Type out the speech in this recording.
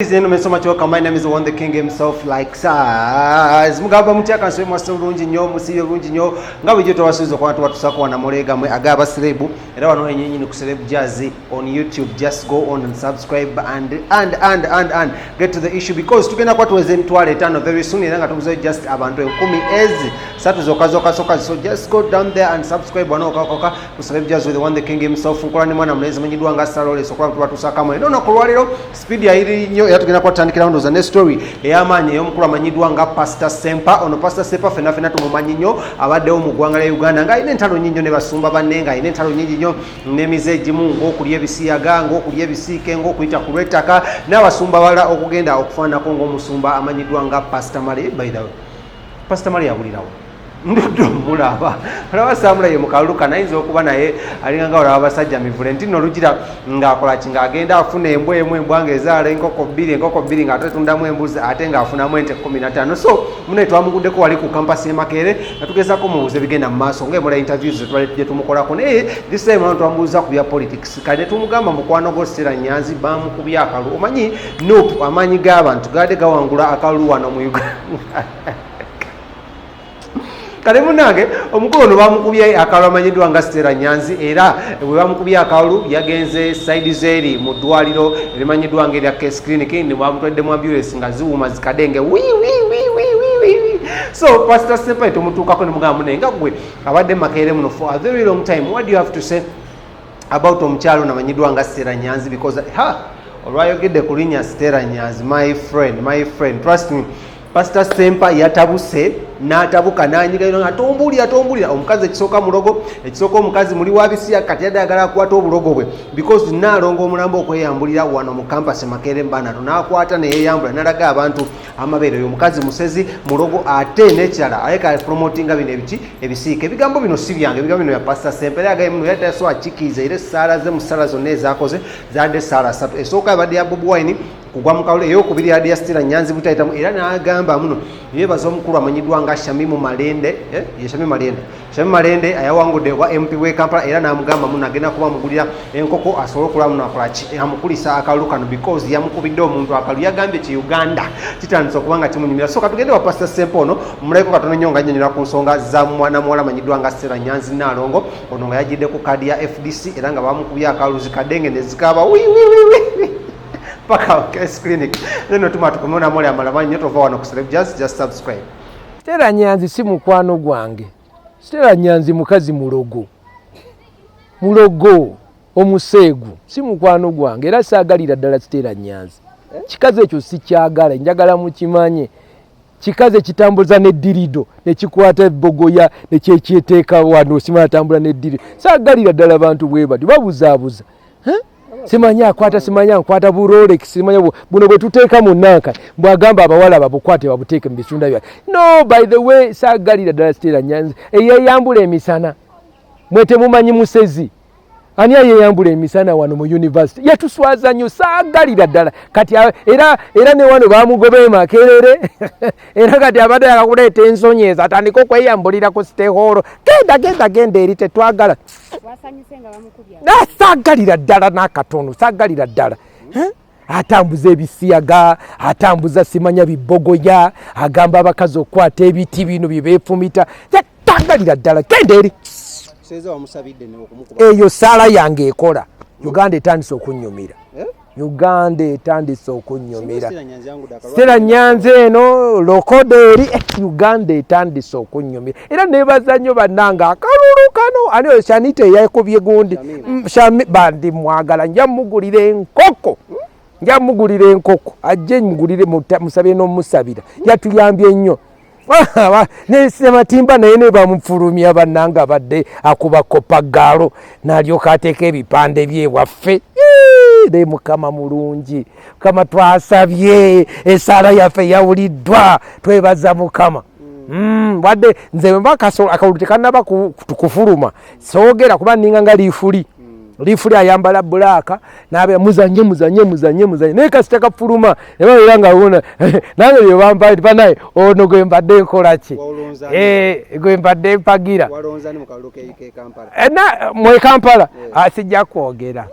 Zeno so much welcome. My name is the one, the king himself, like size. Mugamba mutya? Kansobe mwase bulungi nnyo, musiibye bulungi nnyo nga bulijjo twabasuubiza okuba tubatuusako wano gamwe agaba celeb, era wano ennyini ku Celeb Jazz on YouTube. Just go on and subscribe and get to the issue, because tugenda kuba tuweza 50,000 very soon, era nga tubuzeyo just abantu 3,000 zokka zokka zokka. So just go down there and subscribe wano okakoka ku Celeb Jazz with the one, the king himself. Nkola ne mwana mulenzi manyiddwa nga Saloles okuba tubatuusako amwe. Nono ku lwaleero speed yayiri nnyo, era tugenda kubatandikirawo ndowooza ne story ey'amaanyi ey'omukulu amanyiddwa nga Pastor Sempa. Ono Pastor Sempa fenna fenna tumumanyi nnyo, abaddewo mu ggwanga lya Uganda ng'alina entalo nnyingi nnyo ne basumba banne, ng'alina entalo nnyingi nnyo n'emize egimu ng'okulya ebisiyaga, ng'okulya ebisiike, ng'okuyita ku lw'ettaka, n'abasumba balala okugenda okufaananako ng'omusumba amanyiddwa nga Pastor Male. By the way, Pastor Male yabulirawo, ndudde omulaba, olaba saamulaye mu kalulu kano, ayinza okuba naye alinga nga olaba abasajja mivule nti nno olugira ng'akola ki, ng'agenda afuna embwa emu, embwa ng'ezaala enkoko bbiri, enkoko bbiri ng'ate tundamu embuzi, ate ng'afunamu ente 15. So mune twamuguddeko wali ku campus e Makerere nga tugezaako mubuuza ebigenda mu maaso ng'emula interviews zetubadde tujje tumukolako, naye this time round twamubuuza ku bya politics. Kale ne tumugamba, mukwano gwo Stella Nyanzi bamukubye akalulu. Omanyi NUP, amaanyi g'abantu gaadde gawangula akalulu wano mu Uganda. Kale munange, omukulu ono bamukubye akalulu amanyiddwa nga Stella Nyanzi, era bwe bamukubye akalulu yagenze side zeeri mu ddwaliro erimanyiddwa nga erya Case Clinic, ne bamutwadde mu ambulance nga ziwuma zikadenge wi wi wi wi wi wi wi. So Pastor Sempa tumutuukako ne mugamba, munaye nga gwe abadde Makerere muno for a very long time, what do you have to say about omukyalo ono amanyiddwa nga Stella Nyanzi? Because ha, olwayogedde ku linnya Stella Nyanzi, my friend, my friend, trust me, Pastor Sempa yatabuse n'atabuka n'anyiga nga tombulira, tombulira. Omukazi ekisooka mulogo, ekisooka omukazi muli wa bisiya. Kati yadde ayagala akwata obulogo bwe, because naalongo omulambo okweyambulira wano mu campus Makerere mbanato, n'akwata neyeyambula n'alaga abantu amabeere. Oyo omukazi musezi, mulogo, ate n'ekirala aleka promotinga bino ebiki, ebisiika. Ebigambo bino si byange, ebigambo bino bya Pastor Sempa. Era agaye muno yadde tasobola kikiriza, era essaala ze mu ssaala zonna ezakoze zaadde essaala ssatu. Esooka yabadde ya Bobi Wine kugwa mu kalulu, eyokubiri yadde ya Stella Nyanzi butayitamu, era n'agamba muno yeebaza omukulu amanyiddwa nga Shamimu Malende, eh, ye Shamimu Malende, Shamimu Malende ayawangudde obwa MP w'e Kampala, era n'amugamba muno agenda kuba amugulira enkoko asobole okulaba muno akola ki, amukulisa akalulu kano, because yamukubidde omuntu akalulu. Yagambye ki Uganda kitandise okuba nga kimunyumira. So katugende wa Pastor Sempa ono mulabeko katono nnyo nga annyonnyola ku nsonga za mwana muwala amanyiddwa nga Stella Nyanzi Naalongo ono, nga yajjidde ku kaadi ya FDC, era nga bamukubye akalulu zikadenge ne zikaaba wi wi wi wi paka Case Clinic. Then tuma tukomeo namole amala nnyo. Tova wano ku Celeb just subscribe. Stella Nyanzi si mukwano gwange. Stella Nyanzi mukazi mulogo, mulogo omuseegu, si mukwano gwange, era saagalira ddala Stella Nyanzi. Kikazi ekyo sikyagala, njagala mukimanye. Kikazi ekitambuza n'eddirido nekikwata ebbogoya nekyekyeteeka wano, simanyi atambula n'eddirido. Saagalira ddala bantu bwe batyo, babuzaabuza. Simanyi akwata, simanyi ankwata bu Rolex, simanyi buno bwe tuteeka mu nanka, bwagamba abawala babukwate babuteeke mu bitunda bya. No, by the way, saagalira ddala Stella Nyanzi eyeyambula emisana. Mwe temumanyi musezi ani ayeyambula emisana wano mu university? Yatuswaza nnyo, saagalira ddala. Kati era ne wano bamugoba e Makerere, era kati abadde akakuleeta ensonyi ezo atandike okweyambulira ku City Hall. Genda, genda, genda eri, tetwagala. Wasanyuse nga bamukubya? Saagalira ddala n'akatono, saagalira ddala. Eh? Atambuza ebisiyaga, atambuza simanya bibogoya, agamba abakazi okukwata ebiti bino byebeefumita. Tagalira ddala, genda eri. Seeza wamusabidde okumukuba? Eyo saala yange ekola. Uganda etandise okunyumira. Eh? Uganda etandise okunyumira. Stella Nyanzi yangudde akalulu. Stella Nyanzi eno lokoda eri, Uganda etandise okunyumira, era nebaza nnyo bannange akalulu kano. Ani oyo Shanita eyakubye gundi? Shamim. Shami bandi mwagala, nja mugulira enkoko, nja mugulira enkoko, ajje mugulire, musabire n'omusabira, yatuyambye nnyo. Nesematimba naye ne bamufulumya bannange, abadde akuba kopagaalo n'alyoka ateeka ebipande byewaffe. Ne Mukama mulungi, Mukama twasabye, esaala yaffe yawuliddwa, twebaza Mukama. Wadde nze mba akalulu tekanaba kufuluma soogera, kuba ninga nga liifuli, liifuli ayambala black nabe muzanye, muzanye, muzanye, muzanye, naye kasita kafuluma nebabeera nga wona nange byebampa banaye ono gwe mbadde nkola ki? Walonza ani? Gwe mbadde mpagira. Walonza ni mu kalulu ke Kampala? Mwe Kampala? Ah, sijja kwogera.